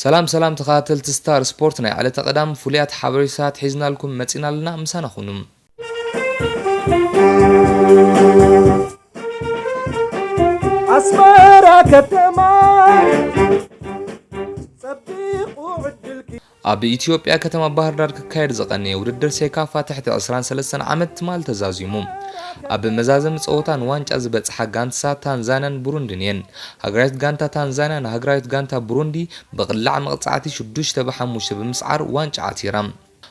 ሰላም ሰላም ተኸታተልቲ ስታር ስፖርት፣ ናይ ዕለተ ቀዳም ፍሉያት ሓበሬታት ሒዝናልኩም መጺና ኣለና፣ ምሳና ኩኑ። ኣስመራ ከተማ ጸቢቑ ዕድልኪ። ኣብ ኢትዮጵያ ከተማ ባህር ዳር ክካየድ ዝቐነየ ውድድር ሴካፋ ትሕቲ ዕስራን ሰለስተን ዓመት ትማል ተዛዚሙ። ኣብ መዛዘሚ ጸወታ ንዋንጫ ዝበጽሓ ጋንትታት ታንዛንያን ብሩንድን እየን። ሃገራዊት ጋንታ ታንዛንያ ንሃገራዊት ጋንታ ብሩንዲ ብቕላዕ መቕጻዕቲ ሽዱሽተ ብ ሓሙሽተ ብምስዓር ዋንጫ ዓቲራ።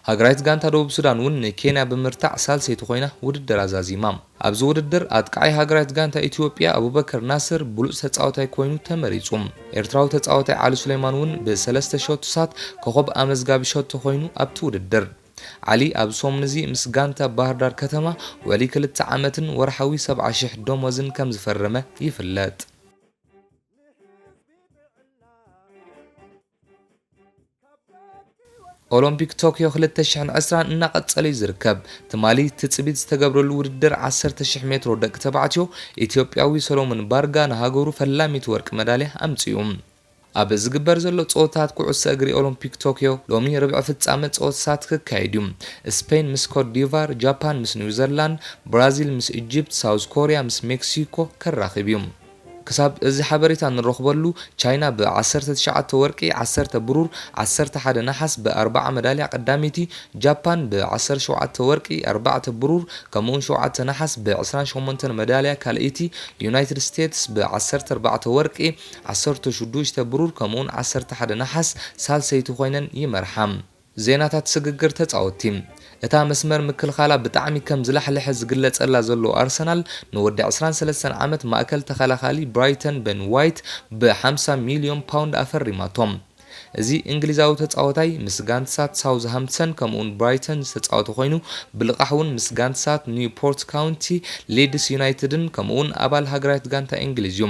ሃገራዊት ጋንታ ደቡብ ሱዳን እውን ንኬንያ ብምርታዕ ሳልሰይቲ ኮይና ውድድር ኣዛዚማ። ኣብዚ ውድድር ኣጥቃዓይ ሃገራዊት ጋንታ ኢትዮጵያ ኣቡበከር ናስር ብሉጽ ተጻዋታይ ኮይኑ ተመሪጹ። ኤርትራዊ ተጻዋታይ ዓሊ ሱሌማን እውን ብሰለስተ ሸቶታት ኮኸብ ኣመዝጋቢ ሸቶ ኮይኑ ኣብቲ ውድድር። ዓሊ ኣብዚ ሰሙን እዚ ምስ ጋንታ ባህር ዳር ከተማ ውዕሊ ክልተ ዓመትን ወርሓዊ ሰብዓ ሽሕ ደሞዝን ከም ዝፈረመ ይፍለጥ። ኦሎምፒክ ቶክዮ ክልተ ሽሕን ዕስራን እናቐጸለ እዩ ዝርከብ። ትማሊ ትጽቢት ዝተገብረሉ ውድድር ዓሰርተ ሽሕ ሜትሮ ደቂ ተባዕትዮ ኢትዮጵያዊ ሰሎሞን ባርጋ ንሃገሩ ፈላሚት ወርቂ መዳልያ ኣምጺኡ። ኣብ ዝግበር ዘሎ ጸወታት ኩዕሶ እግሪ ኦሎምፒክ ቶክዮ ሎሚ ርብዒ ፍጻመ ጸወታታት ክካየድ እዩ። ስፔን ምስ ኮት ዲቫር፣ ጃፓን ምስ ኒውዚላንድ፣ ብራዚል ምስ ኢጅፕት፣ ሳውዝ ኮርያ ምስ ሜክሲኮ ከራኽብ እዩ። ክሳብ እዚ ሓበሬታ ንረኽበሉ፣ ቻይና ብ ዓሰርተ ትሽዓተ ወርቂ፣ ዓሰርተ ብሩር፣ ዓሰርተ ሓደ ነሓስ ብ ኣርብዓ መዳልያ ቀዳመይቲ፣ ጃፓን ብ ዓሰርተ ሸውዓተ ወርቂ፣ ኣርባዕተ ብሩር፣ ከምኡውን ሸውዓተ ነሓስ ብ ዕስራን ሸሞንተን መዳልያ ካልኣይቲ፣ ዩናይትድ ስቴትስ ብ ዓሰርተ ኣርባዕተ ወርቂ፣ ዓሰርተ ሽዱሽተ ብሩር፣ ከምኡውን ዓሰርተ ሓደ ነሓስ ሳልሰይቲ ኮይነን ይመርሓ። ዜናታት ስግግር ተጻወትቲ። እታ መስመር ምክልኻላ ብጣዕሚ ከም ዝላሕለሐ ዝግለጸላ ዘሎ ኣርሰናል፣ ንወዲ ዕስራን ሰለስተን ዓመት ማእከል ተኸላኻሊ ብራይተን ቤን ዋይት ብ ሓምሳ ሚልዮን ፓውንድ ኣፈሪማቶ። እዚ እንግሊዛዊ ተጻዋታይ ምስ ጋንትሳት ሳውዝሃምፕተን ከምኡውን ብራይተን ዝተጻወተ ኮይኑ፣ ብልቓሕ እውን ምስ ጋንትሳት ኒውፖርት ካውንቲ፣ ሊድስ ዩናይትድን ከምኡውን ኣባል ሃገራዊት ጋንታ እንግሊዝ እዩ።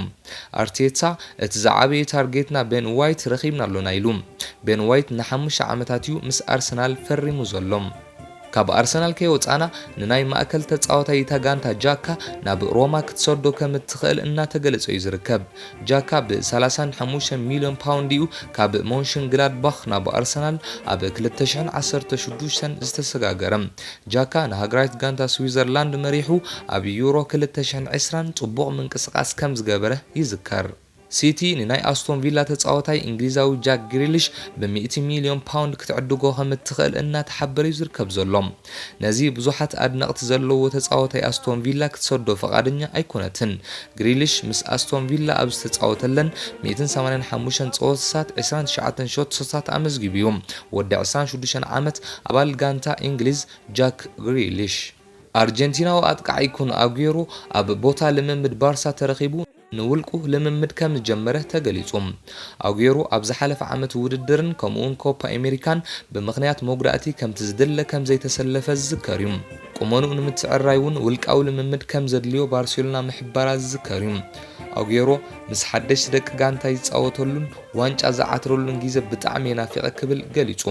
ኣርቴታ፣ "እቲ ዝዓበየ ታርጌትና ቤን ዋይት ረኺብና ኣሎና" ኢሉ። ቤን ዋይት ንሓሙሽተ ዓመታት እዩ ምስ ኣርሰናል ፈሪሙ ዘሎ። ካብ ኣርሰናል ከይወጻና፣ ንናይ ማእከል ተጻዋታይ እታ ጋንታ ጃካ ናብ ሮማ ክትሰዶ ከም እትኽእል እናተገለጸ እዩ ዝርከብ። ጃካ ብ ሰላሳን ሓሙሽተን ሚልዮን ፓውንድ እዩ ካብ ሞንሽን ግላድባኽ ናብ ኣርሰናል ኣብ ክልተ ሽሕን ዓሰርተ ሽዱሽተን ዝተሰጋገረ። ጃካ ንሃገራዊት ጋንታ ስዊዘርላንድ መሪሑ ኣብ ዩሮ ክልተ ሽሕን ዕስራን ጽቡቕ ምንቅስቓስ ከም ዝገበረ ይዝከር። ሲቲ ንናይ ኣስቶን ቪላ ተጻዋታይ እንግሊዛዊ ጃክ ግሪሊሽ ብሚእቲ ሚልዮን ፓውንድ ክትዕድጎ ከም እትኽእል እናተሓበረ እዩ ዝርከብ ዘሎ። ነዚ ብዙሓት ኣድነቕቲ ዘለዎ ተጻዋታይ ኣስቶን ቪላ ክትሰዶ ፈቓደኛ ኣይኮነትን። ግሪሊሽ ምስ ኣስቶን ቪላ ኣብ ዝተጻወተለን ሚእትን ሰማንያን ሓሙሽተን ጸወታታት ዕስራን ትሽዓተን ሸቶታት ኣመዝጊቡ እዩ። ወዲ ዕስራን ሽዱሽተን ዓመት ኣባል ጋንታ እንግሊዝ ጃክ ግሪሊሽ። ኣርጀንቲናዊ ኣጥቃዓይ ኩን ኣጉዌሮ ኣብ ቦታ ልምምድ ባርሳ ተረኺቡ ንውልቁ ልምምድ ከም ዝጀመረ ተገሊጹ። ኣጉዌሮ ኣብ ዝሓለፈ ዓመት ውድድርን ከምኡውን ኮፓ ኣሜሪካን ብምኽንያት መጉዳእቲ ከምቲ ዝድለ ከም ዘይተሰለፈ ዝዝከር እዩ። ቁመንኡ ንምትዕርራይ እውን ውልቃዊ ልምምድ ከም ዘድልዮ ባርሴሎና ምሕባራ ዝዝከር እዩ። ኣጉዌሮ ምስ ሓደሽቲ ደቂ ጋንታ ዝጻወተሉን ዋንጫ ዝዓትረሉን ግዜ ብጣዕሚ እየ ናፊቐ ክብል ገሊጹ።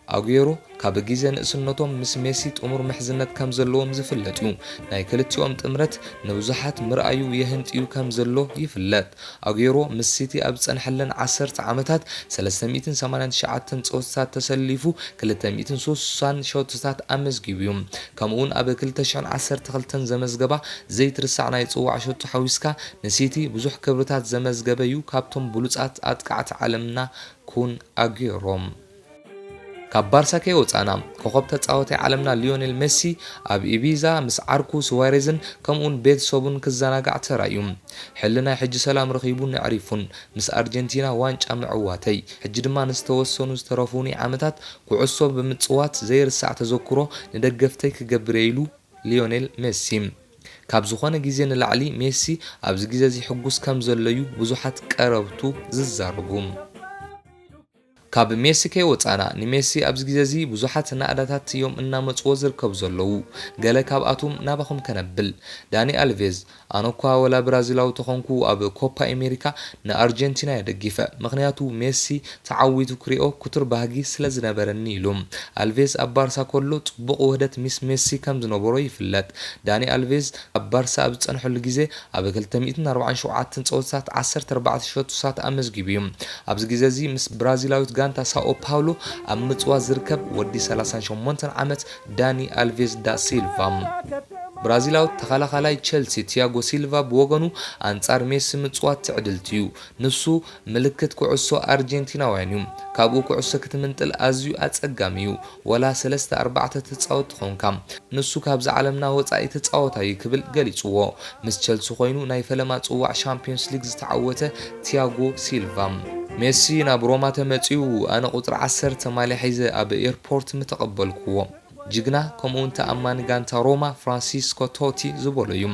ኣጉዌሮ ካብ ግዜ ንእስነቶም ምስ ሜሲ ጥሙር ምሕዝነት ከም ዘለዎም ዝፍለጥ እዩ። ናይ ክልቲኦም ጥምረት ንብዙሓት ምርኣዩ የህንጥዩ ከም ዘሎ ይፍለጥ። ኣጉዌሮ ምስ ሲቲ ኣብ ዝጸንሐለን ዓሰርተ ዓመታት ሰለስተ ሚእትን ሰማንያን ትሽዓተን ጸወታታት ተሰሊፉ ክልተ ሚእትን ስሳን ሸቶታት ኣመዝጊቡ እዩ። ከምኡውን ኣብ ክልተ ሽሕን ዓሰርተ ክልተን ዘመዝገባ ዘይትርሳዕ ናይ ጽዋዕ ሸቶ ሓዊስካ ንሲቲ ብዙሕ ክብርታት ዘመዝገበ እዩ። ካብቶም ብሉጻት ኣጥቃዕቲ ዓለምና ኩን ኣጉዌሮ። ካብ ባርሳ ከይወጻና፣ ኮኸብ ተጻዋታይ ዓለምና ሊዮኔል ሜሲ ኣብ ኢቢዛ ምስ ዓርኩ ሱዋሬዝን ከምኡውን ቤተሰቡን ክዘናጋዕ ተራእዩ። ሕልናይ ሕጂ ሰላም ረኺቡን ኣዕሪፉን፣ ምስ ኣርጀንቲና ዋንጫ ምዕዋተይ፣ ሕጂ ድማ ንዝተወሰኑ ዝተረፉኒ ዓመታት ኩዕሶ ብምጽዋት ዘይርሳዕ ተዘክሮ ንደገፍተይ ክገብር እየ ኢሉ ሊዮኔል ሜሲ። ካብ ዝኾነ ግዜ ንላዕሊ ሜሲ ኣብዚ ግዜ እዚ ሕጉስ ከም ዘሎ እዩ ብዙሓት ቀረብቱ ዝዛረቡ። ካብ ሜሲ ከይወጻና፣ ንሜሲ ኣብዚ ግዜ እዚ ብዙሓት ናእዳታት እዮም እናመጽዎ ዝርከቡ ዘለዉ። ገለ ካብኣቶም ናባኹም ከነብል። ዳኒ ኣልቬዝ፣ ኣነ እኳ ወላ ብራዚላዊ ተኾንኩ፣ ኣብ ኮፓ ኣሜሪካ ንኣርጀንቲና እየ ደጊፈ፣ ምኽንያቱ ሜሲ ተዓዊቱ ክሪኦ ክቱር ባህጊ ስለ ዝነበረኒ ኢሉ። ኣልቬዝ ኣብ ባርሳ ከሎ ጽቡቕ ውህደት ምስ ሜሲ ከም ዝነበሮ ይፍለጥ። ዳኒ ኣልቬዝ ኣብ ባርሳ ኣብ ዝጸንሐሉ ግዜ ኣብ ክልተ ሚእትን ኣርባዓን ሸውዓተን ጸወታታት ዓሰርተ ኣርባዕተ ሸቶታት ኣመዝጊቡ እዩ። ኣብዚ ግዜ እዚ ምስ ብራዚላዊት ጋንታ ሳኦ ፓውሎ ኣብ ምጽዋት ዝርከብ ወዲ ሰላሳን ሸሞንተን ዓመት ዳኒ ኣልቬዝ ዳ ሲልቫ። ብራዚላዊ ተኸላኻላይ ቸልሲ ቲያጎ ሲልቫ ብወገኑ ኣንጻር ሜሲ ምጽዋት ትዕድልቲ እዩ። ንሱ ምልክት ኩዕሶ ኣርጀንቲናውያን እዩ። ካብኡ ኩዕሶ ክትምንጥል ኣዝዩ ኣጸጋሚ እዩ። ወላ ሰለስተ ኣርባዕተ ትጻወት ትኾንካ። ንሱ ካብዚ ዓለምና ወጻኢ ተጻወታይ ክብል ገሊጽዎ። ምስ ቸልሲ ኮይኑ ናይ ፈለማ ጽዋዕ ሻምፒዮንስ ሊግ ዝተዓወተ ቲያጎ ሲልቫ። ሜሲ ናብ ሮማ ተመጺኡ ኣነ ቁጽሪ ዓሰርተ ማልያ ሒዘ ኣብ ኤርፖርት ምተቐበልክዎ። ጅግና ከምኡውን ተኣማኒ ጋንታ ሮማ ፍራንሲስኮ ቶቲ ዝበሎ እዩ።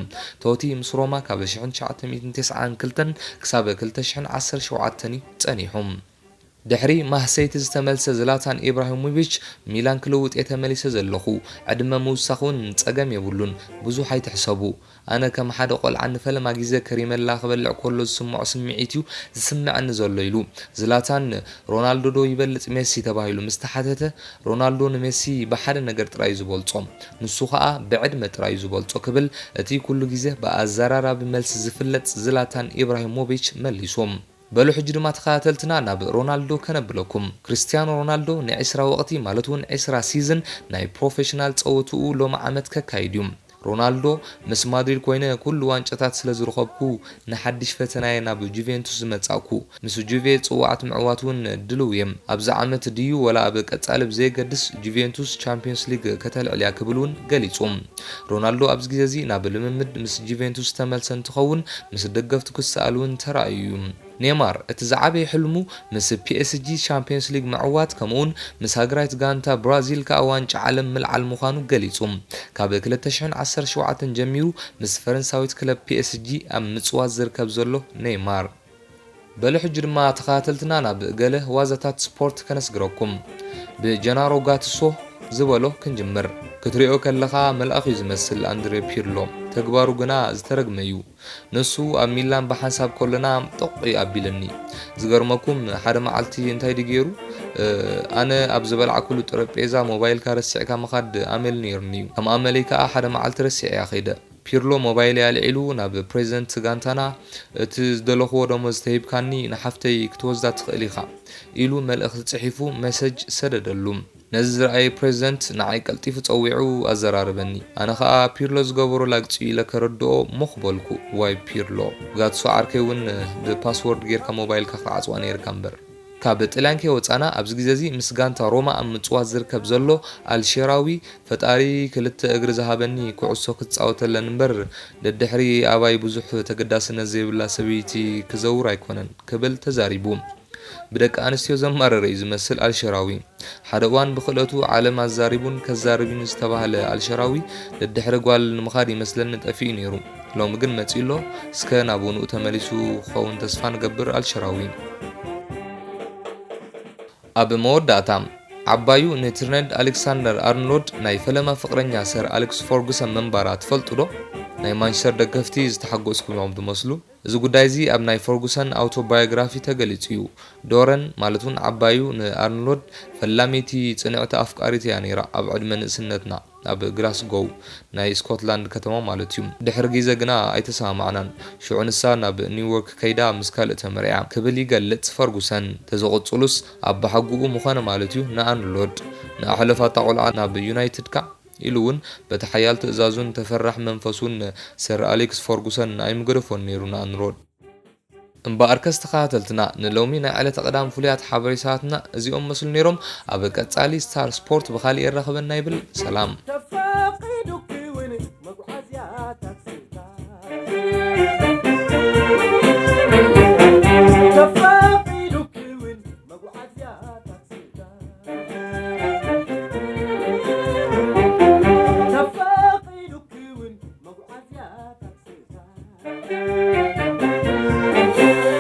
ቶቲ ምስ ሮማ ካብ ሽሕን ትሽዓተ ሚእትን ተስዓን ክልተን ክሳብ ክልተ ሽሕን ዓሰርተ ሸውዓተን እዩ ጸኒሑ። ድሕሪ ማህሰይቲ ዝተመልሰ ዝላታን ኢብራሂሞቪች፣ ሚላን ክልውጥ እየ ተመሊሰ ዘለኹ፣ ዕድመ ምውሳኽ እውን ጸገም የብሉን፣ ብዙሕ ኣይትሕሰቡ። ኣነ ከም ሓደ ቆልዓ ንፈለማ ግዜ ከሪመላ ክበልዕ ከሎ ዝስምዖ ስምዒት እዩ ዝስምዐኒ ዘሎ ኢሉ። ዝላታን ሮናልዶ ዶ ይበልጽ ሜሲ ተባሂሉ ምስ ተሓተተ፣ ሮናልዶ ንሜሲ ብሓደ ነገር ጥራይ እዩ ዝበልጾ፣ ንሱ ኸኣ ብዕድመ ጥራይ እዩ ዝበልጾ ክብል እቲ ኩሉ ግዜ ብኣዘራራቢ መልሲ ዝፍለጥ ዝላታን ኢብራሂሞቪች መሊሱ። በሉ ሕጂ ድማ ተኸታተልትና ናብ ሮናልዶ ከነብለኩም። ክርስቲያኖ ሮናልዶ ንዒስራ ወቕቲ ማለት እውን ዒስራ ሲዝን ናይ ፕሮፌሽናል ጸወትኡ ሎሚ ዓመት ከካይድ እዩ። ሮናልዶ፣ ምስ ማድሪድ ኮይነ ኩሉ ዋንጫታት ስለ ዝረኸብኩ ንሓድሽ ፈተናየ ናብ ጁቬንቱስ ዝመጻእኩ። ምስ ጁቬ ጽዋዓት ምዕዋት እውን ድልው እየ። ኣብዚ ዓመት ድዩ ወላ ኣብ ቀጻሊ ብዘየገድስ ጁቬንቱስ ቻምፒዮንስ ሊግ ከተልዕል እያ ክብል እውን ገሊጹ። ሮናልዶ ኣብዚ ግዜ እዚ ናብ ልምምድ ምስ ጁቬንቱስ ዝተመልሰ እንትኸውን ምስ ደገፍቱ ክሰኣል እውን ተራእዩ እዩ። ኔማር፣ እቲ ዝዓበየ ሕልሙ ምስ ፒኤስጂ ቻምፒዮንስ ሊግ ምዕዋት፣ ከምኡውን ምስ ሃገራዊት ጋንታ ብራዚል ከኣ ዋንጫ ዓለም ምልዓል ምዃኑ ገሊጹ። ካብ ክልተ ሽሕን ዓሰርተ ሸውዓተን ጀሚሩ ምስ ፈረንሳዊት ክለብ ፒኤስጂ ኣብ ምጽዋት ዝርከብ ዘሎ ኔይማር። በሉ ሕጂ ድማ ተኸታተልትና ናብ ገለ ዋዛታት ስፖርት ከነስግረኩም። ብጀናሮ ጋትሶ ዝበሎ ክንጅምር። ክትሪኦ ከለኻ መልኣኽ እዩ ዝመስል ኣንድሬ ፒርሎ፣ ተግባሩ ግና ዝተረግመ እዩ። ንሱ ኣብ ሚላን ብሓንሳብ ከሎና ጦቕ እዩ ኣቢልኒ። ዝገርመኩም ሓደ መዓልቲ እንታይ ድዩ ገይሩ? እ፣ ኣነ ኣብ ዝበላዕኩሉ ጠረጴዛ ሞባይልካ ረሲዕካ ምኻድ ኣመል ነይሩኒ እዩ። ከም ኣመለይ ከኣ ሓደ መዓልቲ ረሲዐያ ከይደ። ፒርሎ ሞባይለይ ኣልዒሉ ናብ ፕሬዚደንት ጋንታና፣ "እቲ ዝደለኽዎ ደሞዝ ተሂብካኒ ንሓፍተይ ክትወስዳ ትኽእል ኢኻ" ኢሉ መልእኽቲ ጽሒፉ መሰጅ ሰደደሉ። ነዚ ዝረኣየ ፕሬዚደንት ንዓይ ቀልጢፉ ጸዊዑ ኣዘራረበኒ። ኣነ ኸኣ ፒርሎ ዝገበሮ ላግጺ ኢለ ከረድኦ ሞኽ በልኩ። ዋይ ፒርሎ። ጋትሶ ዓርከይ እውን ብፓስወርድ ጌርካ ሞባይልካ ክትዓጽዋ ነይርካ እምበር። ካብ ጥልያን ከይወጻና ኣብዚ ግዜ እዚ ምስ ጋንታ ሮማ ኣብ ምጽዋት ዝርከብ ዘሎ ኣልሸራዊ፣ "ፈጣሪ ክልተ እግሪ ዝሃበኒ ኩዕሶ ክትጻወተለን እምበር ደድሕሪ ኣባይ ብዙሕ ተገዳስነት ዘይብላ ሰበይቲ ክዘውር ኣይኮነን" ክብል ተዛሪቡ። ብደቂ ኣንስትዮ ዘማረረ እዩ ዝመስል ኣልሸራዊ። ሓደ እዋን ብኽእለቱ ዓለም ኣዛሪቡን ከዛርብን ዝተባህለ ኣልሸራዊ፣ ደድሕሪ ጓል ንምኻድ ይመስለኒ ጠፊኡ ነይሩ። ሎሚ ግን መጺኡ ኣሎ። እስከ ናብ ወንኡ ተመሊሱ ክኸውን ተስፋ ንገብር ኣልሸራዊ። ኣብ መወዳእታ፣ ዓባዩ ንትርነድ ኣሌክሳንደር ኣርኖልድ ናይ ፈለማ ፍቕረኛ ሰር ኣሌክስ ፈርጉሰን ምንባራ ትፈልጡ ዶ? ናይ ማንቸስተር ደገፍቲ ዝተሓጎስኩም ኢኹም ትመስሉ። እዚ ጉዳይ እዚ ኣብ ናይ ፈርጉሰን ኣውቶባዮግራፊ ተገሊጹ እዩ። ዶረን፣ ማለት እውን ዓባዩ ንኣርኖልድ፣ ፈላመይቲ ጽንዕቲ ኣፍቃሪት እያ ነይራ ኣብ ዕድመ ንእስነትና፣ ኣብ ግላስጎው፣ ናይ ስኮትላንድ ከተማ ማለት እዩ። ድሕሪ ግዜ ግና ኣይተሰማማዕናን። ሽዑ ንሳ ናብ ኒውዮርክ ከይዳ ምስ ካልእ ተመርዕያ ክብል ይገልጽ ፈርጉሰን። ተዘቕጽሉስ ኣባሓጉኡ ምኾነ ማለት እዩ ንኣርኖልድ። ንኣሕለፋታ ቆልዓ ናብ ዩናይትድካ ኢሉ እውን በቲ ሓያል ትእዛዙን ተፈራሕ መንፈሱን ሰር ኣሌክስ ፈርጉሰን ኣይምገደፎን ነይሩ ንኣርኖልድ። እምበኣርከስ ተኸታተልትና፣ ንሎሚ ናይ ዕለተ ቀዳም ፍሉያት ሓበሬታትና እዚኦም መስሉ ነይሮም። ኣብ ቀጻሊ ስታር ስፖርት ብኻልእ የራኽበና ይብል። ሰላም።